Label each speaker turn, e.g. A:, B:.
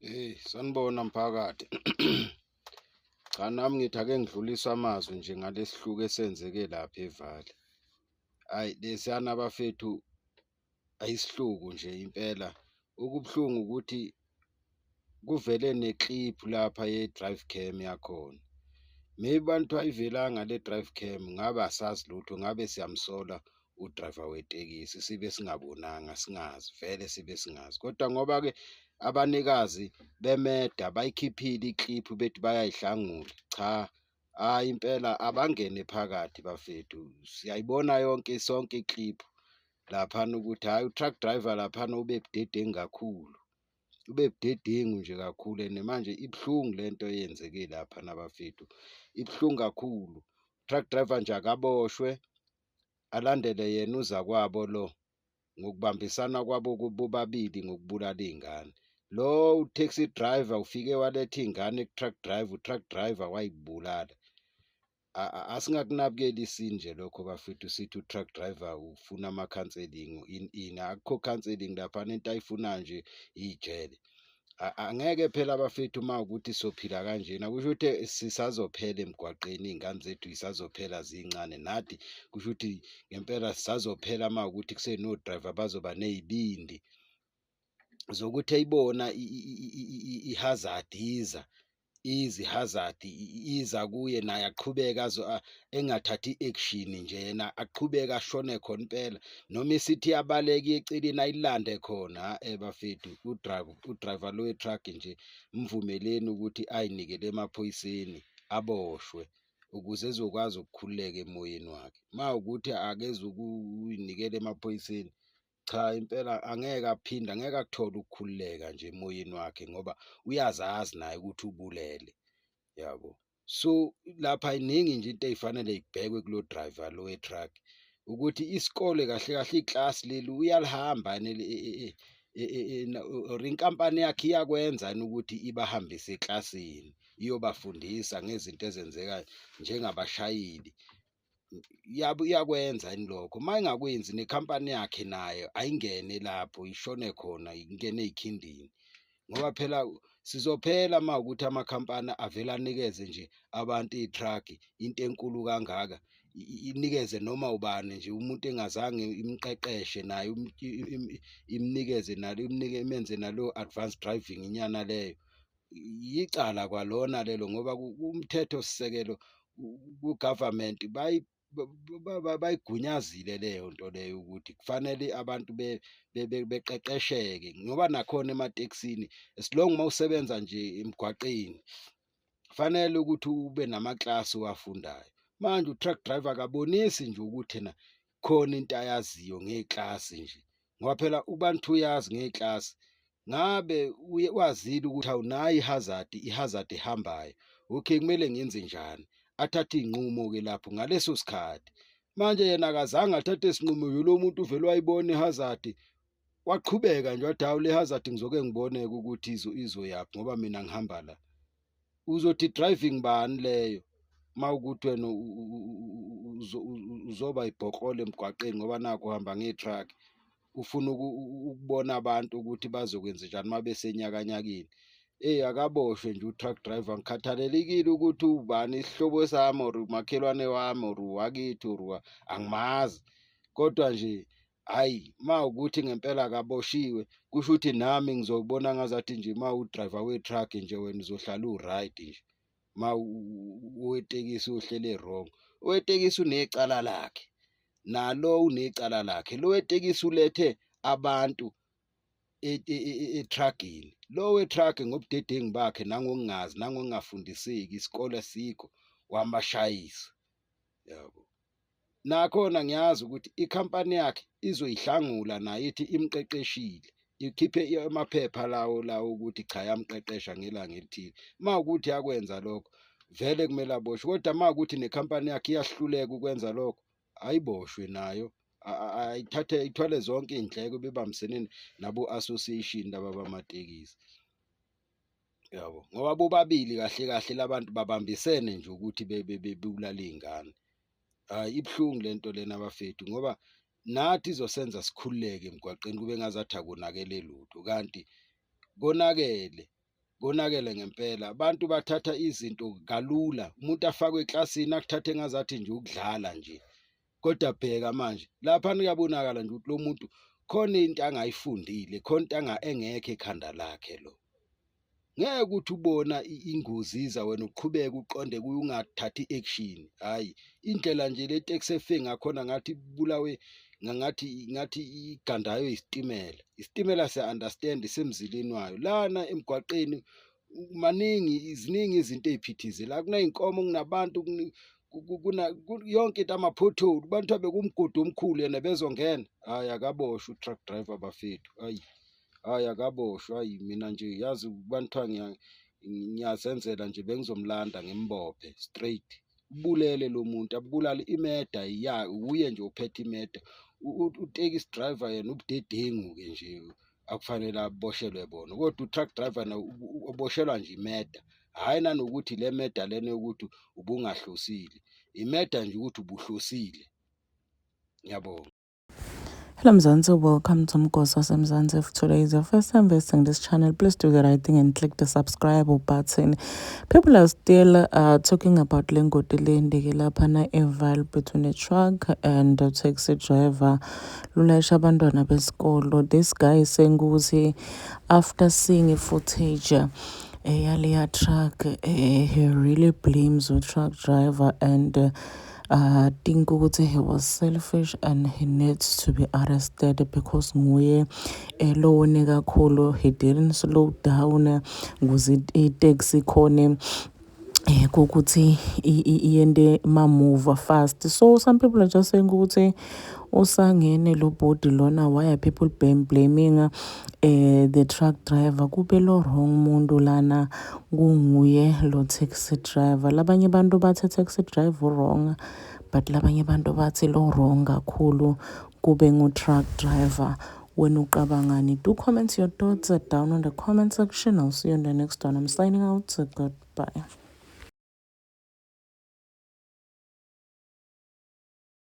A: Hey, sanibona mphakathi. Cha, nami ngithi ake ngidlulise amazwi nje ngalesihluku esenzeke lapha eVali. Hhayi, lesiyana bafethu ayisihluku nje impela. Okubuhlungu ukuthi kuvele ne-clip lapha ye-drive cam yakhona. Maybe bantu ayivelanga le drive cam ngabe asazi lutho, ngabe siyamsola u-driver wetekisi sibe singabonanga, singazi vele sibe singazi. Kodwa ngoba-ke abanikazi bemeda bayikhiphile i-clip bethi bayayihlangula, cha, hhayi impela abangene phakathi bafethu. Siyayibona yonke sonke i-clip laphana ukuthi hhayi u-truck driver laphana ube budedengu kakhulu. Ube budedengu nje kakhulu and manje ibuhlungu lento eyenzeke laphana bafethu, ibuhlungu kakhulu. Truck driver nje akaboshwe alandele yena uzakwabo lo ngokubambisana kwabo bobabili ngokubulala iy'ngane. Lo taxi driver ufike waletha iy'ngane ku-truck driver, u-truck driver wayibulala. Asingakunabukeli isini nje lokho bafethu, sithi u-truck driver ufuna ama-counselling ini ini, akukho counselling laphana, into ayifunayo nje ijele. Angeke phela bafethu uma kuwukuthi sophila kanjena, kusho ukuthi sisazophela emgwaqeni, iy'ngane zethu yisazophela zincane, nathi kusho ukuthi ngempela sisazophela uma kuwukuthi kuseno-driver bazoba ney'bindi zokuthi eyibona i-hazard iza, iza i-hazard iza kuye naye aqhubeke engathathi i-action nje, yena aqhubeke ashone khona impela noma isithi iyabaleka iye eceleni ayilande khona. Hha bafethu, u-driver lo we-truck nje mvumeleni ukuthi ayinikele emaphoyiseni aboshwe ukuze ezokwazi ukukhululeka emoyeni wakhe. Uma kuwukuthi akezukuyinikela emaphoyiseni, cha impela angeke aphinde, angeke akuthole ukukhululeka nje emoyeni wakhe ngoba uyazazi naye ukuthi ubulele, yabo. So lapha iningi nje into ey'fanele y'bhekwe kulo driver lo we-truck ukuthi isikole kahle kahle iklasi leli uyalihamba yini or inkampani yakhe iyakwenza yini ukuthi ibahambise eklasini iyobafundisa ngezinto ezenzeka njengabashayeli. Iyakwenza yini lokho? Uma ingakwenzi nekhampani yakhe nayo ayingene lapho ishone khona, ingene ey'khindini ngoba phela sizophela uma kuwukuthi amakhampani avele anikeze nje abantu iy'truck into enkulu kangaka, inikeze noma ubani nje umuntu engazange imqeqeshe naye, imnikeze nalo, imnike imenze nalo advanced driving inyana leyo. Yicala kwalona lelo ngoba kumthetho sisekelo ku-government bayigunyazile leyo nto leyo ukuthi kufanele abantu beqeqesheke ngoba nakhona ematekisini as long mawusebenza nje emgwaqeni kufanele ukuthi ube namaklasi owafundayo. Manje u-truck driver akabonisi nje ukuthi ena khona into ayaziyo ngeklasi nje ngoba phela ubantu uyazi ngeklasi ngabe uye wazile ukuthi awunayo i-hazard, i-hazard ehambayo, okay kumele ngenze njani, athathe iy'nqumo-ke lapho ngaleso sikhathi. Manje yena akazange athathe isinqumo, lo muntu uvele wayibona i-hazard waqhubeka nje wathi hawu le hazard ngizoke ngibone-ke ukuthi izoyaphi ngoba mina ngihamba la. Uzothi driving bani leyo uma ukuthi wena uzoba ibhoklolo emgwaqeni ngoba nakhu uhamba nge-truck, ufuna ukubona abantu ukuthi bazokwenzenjani uma besenyakanyakeni. Eyi, akaboshwe nje u-truck driver, angikhathalelekile ukuthi ubani, isihlobo sami or umakhelwane wami or wakithi or angimazi, kodwa nje hhayi uma ukuthi ngempela akaboshiwe kusho ukuthi nami ngizobona ngazathi nje uma u-driver we-truck nje wena uzohlala u-right nje, uma owetekisi uyohleli e-wrong. Owetekisi unecala lakhe nalo unecala lakhe, lo wetekisi ulethe abantu etruckini, lo we-truck ngobudedengu bakhe nangokungazi nangokungafundiseki isikole asikho wambashayisa, yabo. Nakhona ngiyazi ukuthi ikhampani yakhe izoyihlangula nayo ithi imqeqeshile, ikhiphe amaphepha lawo lawo ukuthi cha yamqeqesha ngelanga elithile. Uma kuwukuthi yakwenza lokho vele kumele aboshwe, kodwa uma kuwukuthi nekhampani yakhe iyahluleka ukwenza lokho, ayiboshwe nayo, ayithathe ithwale zonke iy'ndleko bebambisene nabo-association laba bamatekisi. Yabo, ngoba bobabili kahle kahle labantu babambisene nje ukuthi bebulale iy'ngane. Hhayi ibuhlungu le nto lena bafethu ngoba nathi izosenza sikhululeke emgwaqeni kube ngazathi akonakele lutho kanti konakele. Konakele ngempela, abantu bathatha izinto kalula, umuntu afakwe eklasini akuthathe ngazathi nje ukudlala nje. Kodwa bheka manje lapha kuyabonakala nje ukuthi lo muntu khona into angayifundile, khona into engekho ekhanda lakhe lo. Ngeke ukuthi ubona ingozi iza wena uqhubeke uqonde kuyo ungathathi i-action. Hhayi, indlela nje le tekisi efe ngakhona ngathi ibulawe ngathi igandayo isitimela. Isitimela siya-understand isemzileni wayo. Lana emgwaqeni maningi, ziningi izinto ey'phithizelayo, kuney'nkomo, kunabantu, yonke into, ama-pothole, abantu bekumgodi omkhulu yena bezongena. Hhayi, akaboshwe u-truck driver bafethu, hhayi, hhayi akaboshwe, hhayi mina nje yazi kuba kuthiwa ngiyazenzela nje bengizomlanda ngimbophe straight. Ubulele lo muntu, abulale i-murder ya uye nje ophethe i-murder. Utekisi driver yena ubudedengu-ke nje akufanele aboshelwe bona, kodwa u-truck driver yena uboshelwa nje i-murder. Hhayi nanokuthi le murder lena yokuthi ubungahlosile, i-murder nje ukuthi ubuhlosile. Ngiyabonga.
B: Hello Mzansi, welcome to Mgosi Mzansi. If today is your first time visiting this channel, please do the right thing and click the subscribe button. People are still talking about lengoti leyenteke laphana eVaal between a truck and a taxi driver lulayisha abantwana besikolo. This guy is saying ukuthi after seeing a footage yaleya truck, he really blames the truck driver and think ukuthi he was selfish and he needs to be arrested because nguye lo wone kakhulu. He didn't slow down ukuze iteksi khone kokuthi iyende ma-move fast. So some people are just saying ukuthi usangene lo body lona. Why are people blaming the truck driver, kube lo wrong muntu lana kunguye lo taxi driver? Labanye abantu bathi taxi driver wrong, but labanye abantu bathi lo wrong kakhulu kube ngu-truck driver. Wena ucabangani? Do comment your thoughts down on the comment section. I'll see you in the next one. I'm signing out. Goodbye.